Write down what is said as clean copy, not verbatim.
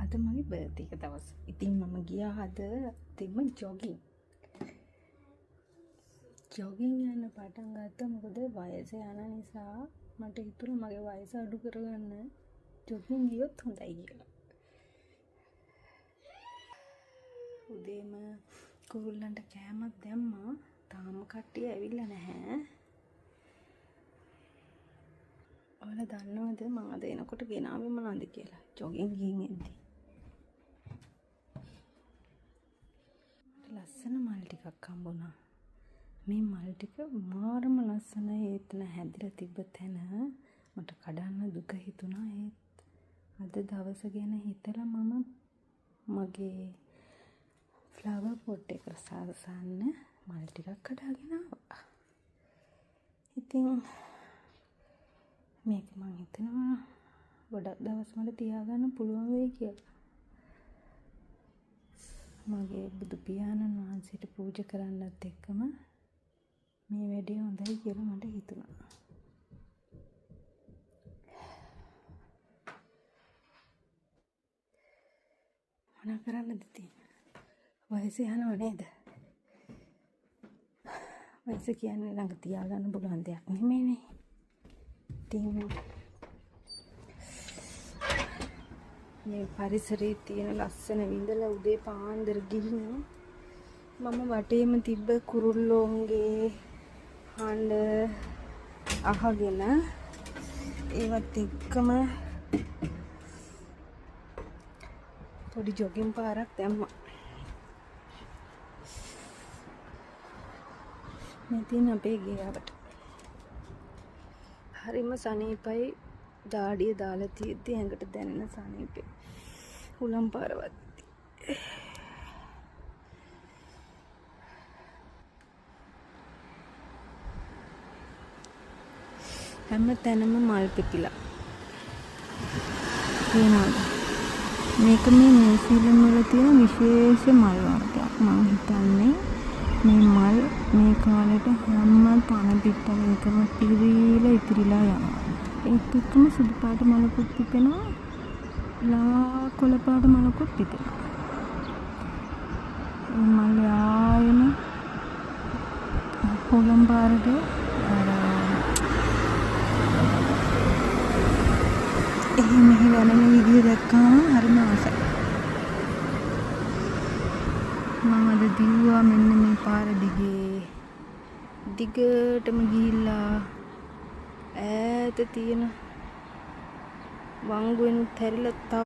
අද මගේ බර්ත්ඩේ එක දවස. ඉතින් මම ගියා අද තිබ්බ ජොගින්. ජොගින් යන්න පටන් ගත්තා. මොකද වයස යන නිසා මට හිතුණා මගේ වයස අඩු කරගන්න ජොගින් ගියොත් හොඳයි කියලා. උදේම කුරුල්ලන්ට කෑමක් දැම්මා. තාම කට්ටිය ඇවිල්ලා නැහැ. ඔයාලා දන්නවද මං අද එනකොට ගෙනාවේ මොනවද කියලා? ජොගින් ගිහින් එද්දි. ලස්සන මල් ටිකක් හම්බුණා. මේ මල් ටික මාරම ලස්සනයි. එතන හැදිලා තිබ්බ තැන මට කඩන්න දුක හිතුණා. ඒත් අද දවස ගැන හිතලා මම මගේ ෆ්ලවර් පොට් එක සරසන්න මල් ටිකක් කඩාගෙන ආවා. ඉතින් මේක මං හිතනවා ගොඩක් දවස් මට තියාගන්න පුළුවන් වෙයි කියලා. මගේ බුදු පියාණන් වහන්සේට පූජා කරන්නත් එක්කම මේ වැඩේ හොඳයි කියලා මට හිතුණා. මොනා කරන්නද ඉතින්? වයස යනව නේද? වයස කියන්නේ ළඟ තියාගන්න පුළුවන් දෙයක් නෙමෙයිනේ. ඉතින් මේ පරිසරයේ තියෙන ලස්සන විඳලා උදේ පාන්දර ගිහින් මම වටේම තිබ්බ කුරුල්ලෝන්ගේ හඬ අහගෙන ඒවත් එක්කම පොඩි ජොගින් පාරක් දැම්මා. මේ තියෙන අපේ ගේ ආවට. හරිම සනීපයි. දාඩිය දාලා තියෙද්දි ඇඟට දැනෙන සනීපේ. හුලම් පාරවත්. හැම තැනම මල් පිපිලා. පේනවද? මේක මේ නිව්සීලන්ත වල තියෙන විශේෂ මල් වර්ගයක්. මං හිතන්නේ මේ මල් මේ කාලෙට හැම තන පිට්ටනියකම පිරීලා ඉතිරිලා යනවා. ඒත් එක්කම සුදු පාට මලකුත් පිපෙනවා, ලා කොළ පාට මලකුත් පිපෙනවා. ඒ මල් ආයෙම හුලම් පාරට අර එහෙ මෙහෙ වැනෙන විදිය දැක්කම හරිම ආසයි. මං අද දිව්වා මෙන්න මේ පාර දිගේ දිගටම ගිහිල්ලා ඈත තියෙන වංගුවෙනුත් හැරිලා